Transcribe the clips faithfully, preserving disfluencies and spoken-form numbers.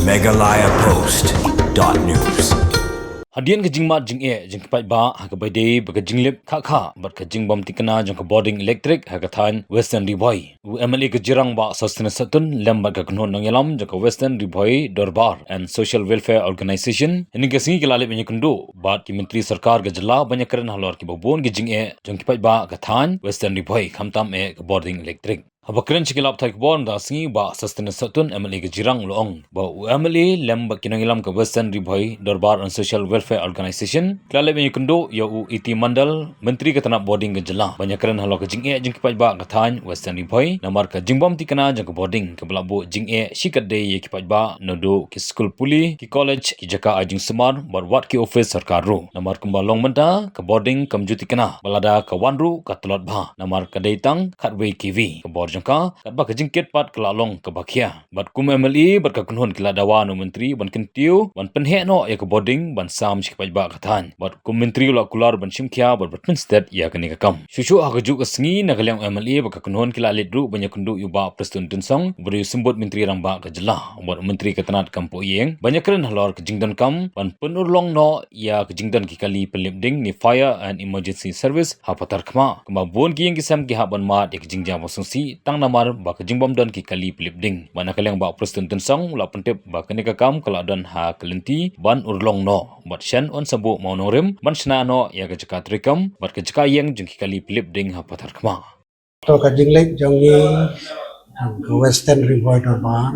Meghalaya Post dot news. Hadien ka jingmad jingeh jong ki paidbah ha kaba ïadei bad ka jinglip khah khah bad ka jingbym thikna jong ka bording elektrik ha ka thaiñ Western Ri Bhoi, u M L A ka Jirang Bah Sosthenes Sohtun lem bad ka kynhun nongïalam jong ka Western Ri Bhoi Dorbar and Social Welfare Organisation, hynne ka sngi ki la leit ban ïakynduh bad ki myntri sorkar ka jylla ban ïakren halor kiba bun ki jingeh jong ki paidbah ka thaiñ Western Ri Bhoi, khamtam eh ka bording elektrik. Haba kren sha ki lad pathai khubor mynta ka sngi, Bah Sosthenes Sohtun, M L A ka Jirang, u la ong ba u M L A lem bad ki nongïalam ka Western Ri Bhoi Dorbar and Social Welfare Organisation ki la leit ban ïakynduh ïa u E T Mandal, Myntri ka tnat bording ka jylla, ban ïakren halor ka jingeh jong ki paidbah ka thaiñ Western Ri Bhoi namar ka jingbym thikna jong ka bording kaba la buh jingeh shikatdei ïa ki paidbah, naduh ki skul pule, ki college, ki jaka ai jingsumar bad wat ki ophis sorkar ruh. Namar kumba long mynta, ka bording kam ju thikna, ba lada ka wan ruh ka tlot bha namar ka dei tang khatwei K V. Ka bor jong ka, katba ka jingkit pat ka la long kaba khia. Bad kum M L A bad ka kynhun ki la dawa na u myntri ban kyntiew ban pynheh noh ïa ka bording ban sam sha ki paidbah ka thaiñ. Bad kum myntri u la kular ban shim khia bad ban pynstet ïa kane ka kam. Shuh shuh ha kajuh ka sngi, na ka liang u M L A bad ka kynhun ki la leit ruh ban ïakynduh ïa u Bah Prestone Tynsong, uba dei u symbud myntri rangbah ka jylla, bad u myntri ka tnat kam poh ïing, ban ïakren halor ka jingdonkam ban pynurlong noh ïa ka jingdon ki kali pynlip ding ne fire and emergency service ha Patharkhmah, kumba bun ki ïing ki sem ki hap ban mad ïa ka jingjia basngewsih tang namar ba ka jingbym don ki kali pynlip ding. Bad na ka liang Bah Prestone Tynsong u la pyntip ba kane ka kam ka la don ha ka lynti ban urlong noh, bad shen un sa buh mawnongrim ban shna noh ïa ka jaka treikam bad ka jaka ïeng jong ki kali pynlip ding ha Patharkhmah. To, ka jingleit jong ngi, ka Western Ri Bhoi Dorbar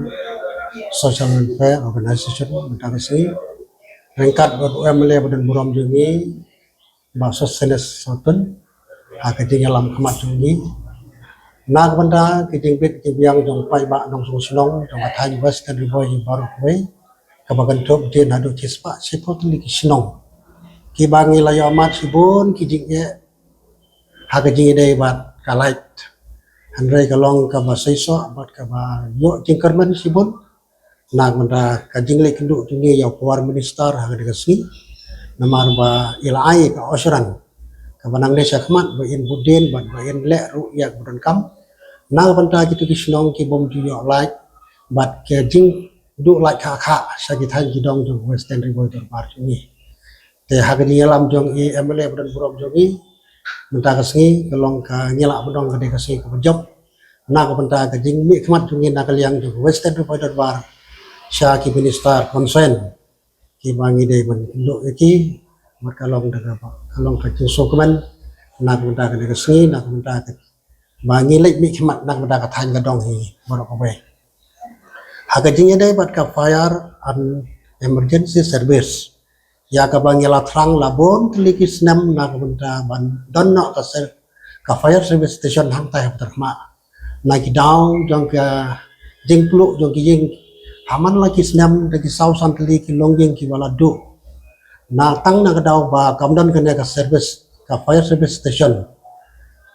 Social Welfare Organisation mynta ka sngi, ryngkat bad u M L A ba donburom jong ngi, Bah Sosthenes Sohtun, ha ka jingïalam khmat jong ngi na ka bynta ka jingbit jingbiang jong paidbah nongshong shnong jong ka thaiñ Western Ri Bhoi baroh kawei, kaba kynthup dien haduh shispah shiphew tylli ki shnong, kiba ngi la ïohmad shibun ki jingeh ha ka jingïadei bad ka lait. Hynrei ka long kaba seisoh bad kaba ïoh jingkyrmen shibun na ka bynta ka jingleit kynduh jong ngi ïa u Power Minister ha kane ka sngi, namar ba i la ai ka assurance kaba nangne shakhmat ba in bud dien bad ba in leh ruh ïa kaba donkam na ka bynta kito ki shnong ki bym ju ïoh lait bad ka jingduh lait khah khah sha ki thaiñ ki dong jong Western Ri Bhoi Dorbar jong ngi. Te ha ka jingïalam jong i M L A ba donburom jong ngi mynta ka sngi, ka long ka, ngi lah ban ong ka dei ka sngi kaba jop na ka bynta ka jingmihkhmat jong ngi na ka liang jong Western Ri Bhoi Dorbar sha ki minister concern, kiba ngi dei ban ïakynduh ïa ki, bad ka long da kaba, ka long ka jingsngewkmen na ka bynta kane ka sngi, na ka bynta kaba ngi leit mihkhmat na ka bynta ka thaiñ ka dong hi baroh kawei. Ha ka jingïadei bad ka fire and emergency service, ïa kaba ngi la thrang la bun tylli ki snem na ka bynta ban don noh ka ser-, ka fire service station hangtai ha Patharkhmah. Na ki daw jong ka jingpluh jong ki ïing, ha man la ki snem da ki saw san tylli ki longïing kiba la duh. Na tang na ka daw ba kam don kane ka service, ka fire service station.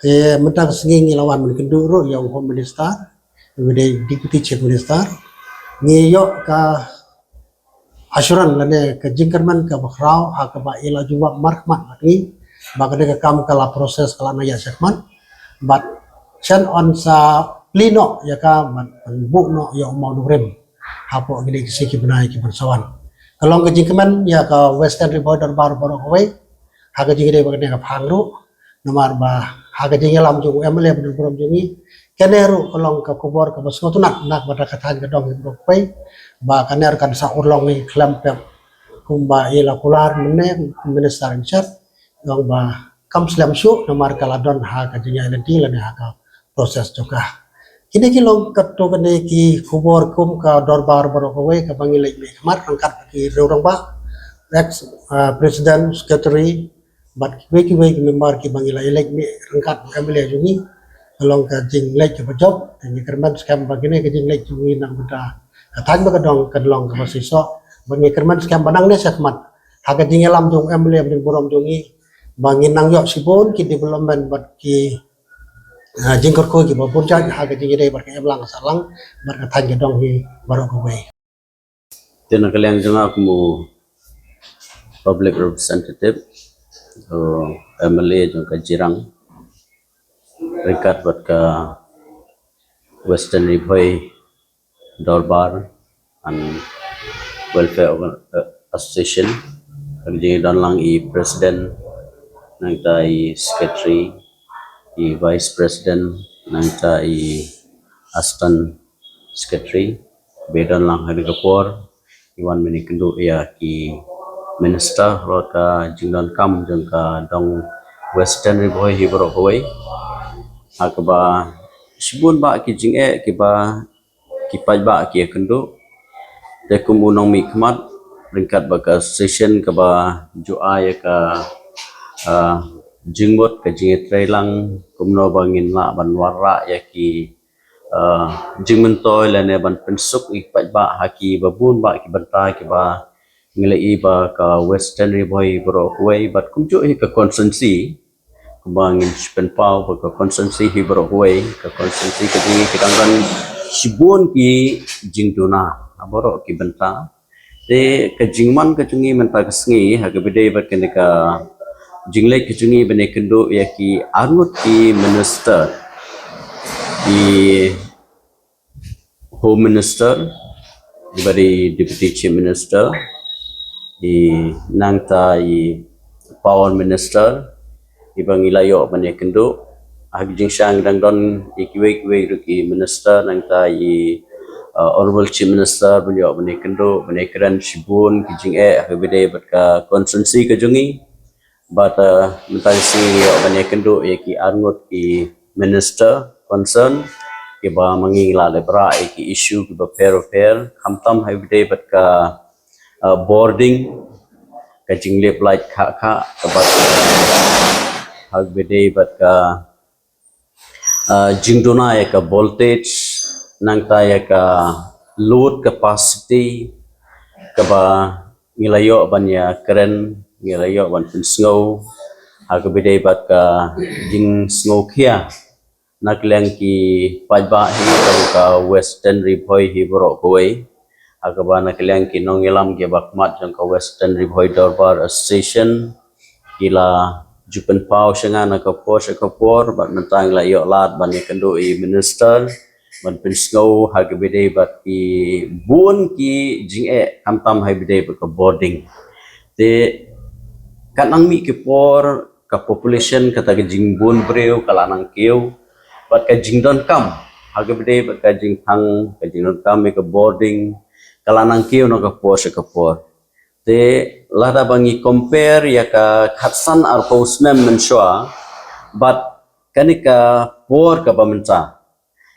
Te mynta ka sngi ngi la wan ban kynduh ruh ïa u Home Minister, uba dei Deputy Chief Minister. Ngi ïoh ka assurance lane ka jingkyrmen kaba khraw ha kaba i la jubab markhmat bad ngi ba kane ka kam ka la process, ka la nang ïaid shakhmat bad shen un sa plie noh ïa ka bad ban buh noh ïa u mawnongrim hapoh kine ki sngi ki bnai ki ban sa wan. Ka long ka jingkmen ïa ka Western Ri Bhoi Dorbar baroh kawei ha ka jingïadei bad kane ka phang ruh. Namar ba ha ka jingïalam jong u M L A ba donburom jong ngi, kane ruh ka long ka khubor kaba sngewtynnat na ka bynta ka thaiñ ka dong hi baroh kawei, ba kane ruh kan sa urlong hi khlem pep kumba i la kular mynne u Minister in charge, ong ba kam slem shuh namar ka la don ha ka jingïaid lynti lane ha ka process jong ka. Kine ki long katto katne ki khubor kum ka dorbar baroh kawei kaba ngi leit mihkhmat ryngkat ki riew rangbah, ex, ah, president, secretary, bad kiwei kiwei ki member kiba ngi la ïaleit mih ryngkat bad ka M L A jong ngi. Ka long ka jingleit kaba jop, te ngi kyrmen skhem ba kane ka jingleit jong ngi na ka bynta ka thaiñ bad ka dong kan long kaba seisoh. Bad ngi kyrmen skhem ba nangne shakhmat ha ka jingïalam jong u M L A ba donburom jong ngi, ba ngin nang ïoh shibun ki development bad ki, ah, jingkyrkhu kiba bun jait ha ka jingïadei bad ka imlang ka sahlang bad ka thaiñ ka dong hi baroh kawei. Te na ka liang jong nga kum u public representative, u M L A jong ka Jirang, ryngkat bad ka Western Ri Bhoi Dorbar and Welfare Organ-, eh, Association, ka jingdon lang i president, nangta i secretary, i vice president, nangta i assistant secretary, ba don lang ha kane ka por, i wan mynta kynduh ïa ki minister, halor ka jingdonkam jong ka dong Western Ri Bhoi hi baroh kawei. Ha kaba shibun bah ki jingeh kiba ki paidbah ki ïakynduh. Te kum u nongmihkhmat, ryngkat bad ka association kaba ju ai ïa ka, ah, jingmut, ka jingïatreilang, kumno ba ngin lah ban wanrah ïa ki, ah, jingmyntoi lane ban pynsuk ïa ki paidbah ha kiba bun bah ki bynta kiba ngi la i ba ka Western Ri Bhoi baroh kawei bad kumjuh hi ka constituency. Kumba ngin sa pynpaw ba ka constituency hi baroh kawei, ka constituency ka jong ngi ka dang don shibun ki jingduna ha baroh ki bynta. Te ka jingman ka jong ngi mynta ka sngi ha kaba ïadei bad kane ka jingleit ka jong ngi ban ïakynduh ïa ki arngut ki minister, i Home Minister, i bad i Deputy Chief Minister, i nangta i Power Minister, iba ngi la ïoh ban ïakynduh. Ha ka jingshang dang don i kiwei kiwei ruh ki minister, nangta i, uh, Honorable Chief Minister, ban ïoh ban ïakynduh, ban ïakren shibun ki jingeh ha kaba ïadei bad ka constituency ka jong ngi. Bad, uh, mynta ka sngi ngi ïoh ban ïakynduh ïa ki arngut ki minister concern kiba ma ngi la leh bha ïa ki issue kiba pher pher, khamtam ha kaba ïadei bad ka, uh, bording, ka jinglip light khah khah, kaba ha kaba ïadei bad ka, uh, jingduna ïa ka voltage, nangta ïa ka load capacity, kaba ngi la ïoh ban ïakren, ngi la ïoh ban pynsngew ha kaba ïadei bad ka jingsngewkhia na ka liang ki paidbah hi jong ka Western Ri Bhoi hi baroh kawei, ha kaba na ka liang ki nongïalam kiba khmat jong ka Western Ri Bhoi Dorbar Association ki la ju pynpaw sha nga na ka por sha ka por, bad mynta ngi la ïoh lad ban ïakynduh i minister ban pynsngew ha kaba ïadei bad ki bun ki jingeh, khamtam ha kaba ïadei bad ka bording. Te katba nang mih ki por, ka population, kata ka jingbun briew ka la nang kiew, bad ka jingdonkam ha kaba ïadei bad ka jingthang, ka jingdonkam ïa ka bording ka la nang kiew na ka por sha ka por. Te lada ba ngi compare ïa ka khatsan arphew snem mynshuwa bad kane ka por kaba mynta,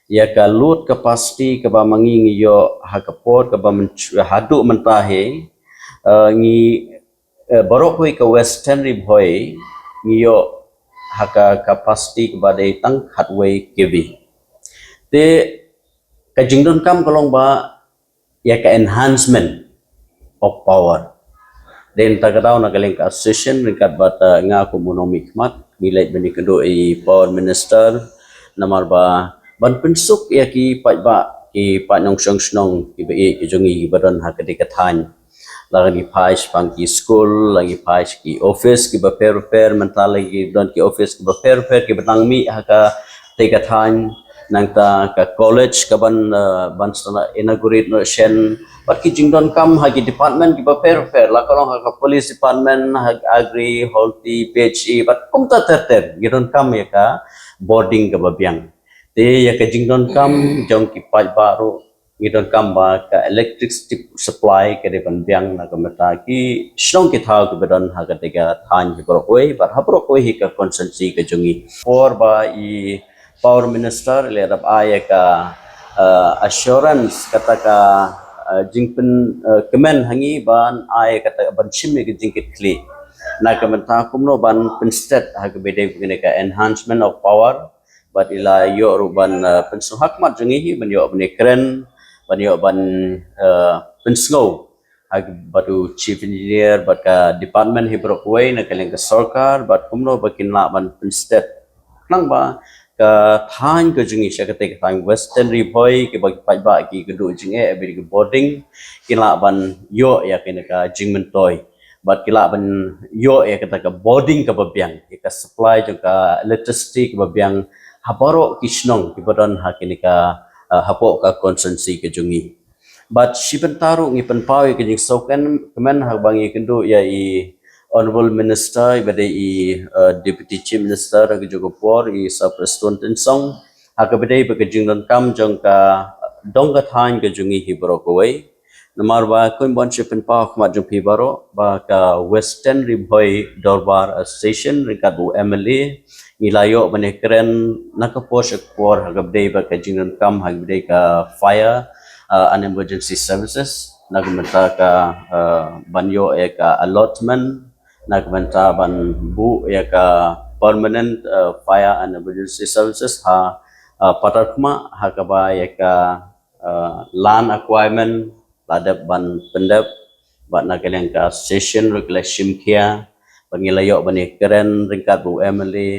ïa ka load capacity kaba ma ngi ngi ïoh ha ka por kaba mynsh-, haduh mynta hi, eh, ngi, eh, baroh kawei ka Western Ri Bhoi ngi ïoh ha ka capacity kaba dei tang khatwei K V. Te ka jingdonkam ka long ba ïa ka enhancement of power. Te mynta ka daw na ka liang ka association ryngkat bad, eh, nga kum u nongmihkhmat, ngi leit ban ïakynduh i Power Minister, namar ba ban pynsuk ïa ki paidbah, ki paid nongshong shnong, kiba ïeit ki jong ngi kiba don ha katei ka thaiñ. La ngi phai shaphang ki skul, la ngi phai sha ki office kiba pher pher, mynta la ki don ki office kiba pher pher kiba nang mih ha katei ka thaiñ, nangta ka college kaban, eh, ban sa inaugurate noh shen, bad ki jingdonkam ha ki department kiba pher pher, la ka long ha ka police department, ha agri, horti, P H E, bad kumta ter ter, ki donkam ïa ka bording kaba biang. Te ïa ka jingdonkam jong ki paidbah ruh, ngi donkam ba ka electricity supply ka dei ban biang na ka bynta ki shnong ki thaw kiba don ha katei ka thaiñ hi baroh kawei, bad ha baroh kawei hi ka constituency ka jong ngi. Por ba i Power Minister i la dep ai ïa ka, eh, assurance, kata ka, eh, jingpyn, eh, kmen ha ngi ban ai kata, ban shim ïa ka jingkitkhlieh na ka bynta kumno ban pynstet ha kaba ïadei bad kane ka enhancement of power, bad i la ïoh ruh ban, eh, pynsngewkhmat jong ngi hi ban ïoh ban ïakren, ban ïoh ban, eh, pynsngew ha bad u Chief Engineer bad ka department hi baroh kawei na ka liang ka sorkar, bad kumno ba kin lah ban pynstet khnang ba ka thaiñ ka jong ngi, sha katei ka thaiñ Western Ri Bhoi, kiba ki paidbah ki kynduh jingeh bad ki bording, kin lah ban ïoh ïa kane ka jingmyntoi, bad ki lah ban ïoh ïa kata ka bording kaba biang, ïa ka supply jong ka electricity kaba biang ha baroh ki shnong kiba don ha kane ka, eh, hapoh ka constituency ka jong ngi. Bad shi bynta ruh ngi pynpaw ïa ka jingsngewkmen ha kaba ngi kynduh ïa i Honorable Minister, i ba dei i, uh, Deputy Chief Minister ha ka juh ka por, i Sir Prestone Tynsong, ha kaba dei bad ka jingdonkam jong ka dong ka thaiñ ka jong ngi hi baroh kawei. Namar ba kumba ngi pynpaw ha khmat jong phi baroh ba ka Western Ri Bhoi Dorbar Association ryngkat bad u M L A ngi la ïoh ban ïakren na ka por sha ka por ha kaba dei bad ka jingdonkam ha kaba dei ka fire, uh, and emergency services, na ka bynta ka, uh, ban ïoh ïa ka allotment, na ka bynta ban buh ïa ka permanent, uh, fire and emergency services ha, uh, Patharkhmah, ha kaba ïa ka, uh, land acquirement la dep ban pyndep, bad na ka liang ka association ruh ki la shim khia, bad ngi la ïoh ban ïakren ryngkat bad u M L A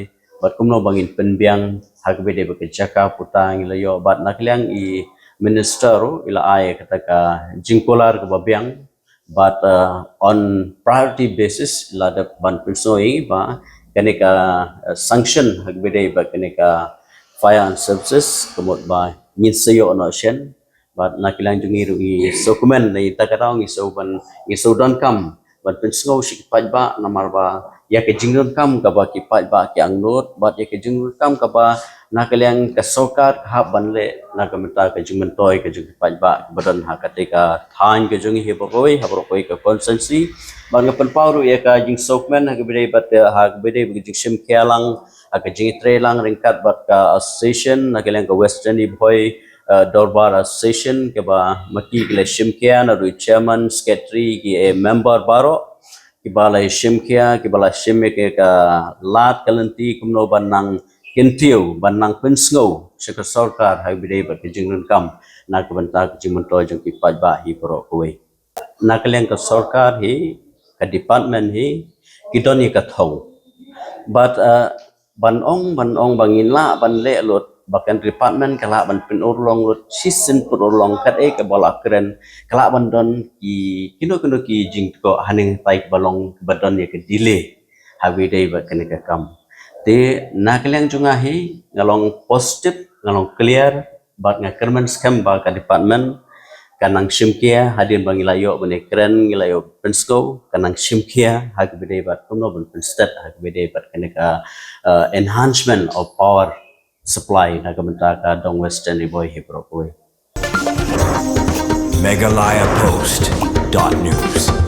bad kumno ba ngin pynbiang ha kaba dei bad ka jaka puta ngi la ïoh, bad na ka liang i minister ruh i la ai kata ka jingkular kaba biang, bad, uh, on priority basis la dep ban pynsngew ïa ngi ba kane ka, uh, sanction ha kaba dei bad kane ka fire and services ka mut ba ngin sa ïoh noh shen. Bad na ka liang jong ngi ruh ngi sngewkmen, na ita ka daw ngi sngewkmen, ngi sngewdonkam ban pynsngew sha ki paidbah namar ba ïa ka jingdonkam kaba ki paidbah ki angnud bad ïa ka jingdonkam kaba na ka liang ka sorkar ka hap ban leh na ka bynta ka jingmyntoi ka jong ki paidbah kaba don ha kata ka thaiñ ka jong ngi hi baroh kawei, ha baroh kawei ka constituency. Bad nga pynpaw ruh ïa ka jingsngewkmen ha kaba dei bad ka, ha kaba dei bad ka jingshim khia lang, ha ka jingtrei lang ryngkat bad ka association na ka liang ka Western Ri Bhoi, uh, Dorbar Association, kaba ma ki ki la shim khia, naduh chairman, secretary, ki, eh, member baroh kiba la shim khia, kiba la shim ïa ka lad ka lynti kumno ban nang kyntiew, ban nang pynsngew sha ka sorkar ha kaba dei bad ka jingdonkam na ka bynta ka jingmyntoi jong ki paidbah hi baroh kawei. Na ka liang ka sorkar hi, ka department hi, ki don ïa ka thong. Bad, uh, ban ong, ban ong ba ngin lah ban leh lut, ba ka department ka lah ban pynurlong lut shisien pynurlong, kaei kaba la kren, ka lah ban don ki, kino kino ki jingthoh haneng hangtai kaba long, kaba don ïa ka delay ha kaba dei bad kane ka kam. Te na ka liang jong nga hi nga long positive, nga long clear, bad nga kyrmen skhem ba ka department ka nang shim khia hadien ba ngi la ïoh ban ïakren, ngi la ïoh pynsngew, ka nang shim khia ha kaba dei bad kumno ban pynstet ha kaba dei bad kane ka, uh, enhancement of power supply na ka bynta ka dong Western Ri Bhoi hi baroh kawei. Meghalaya Post dot news.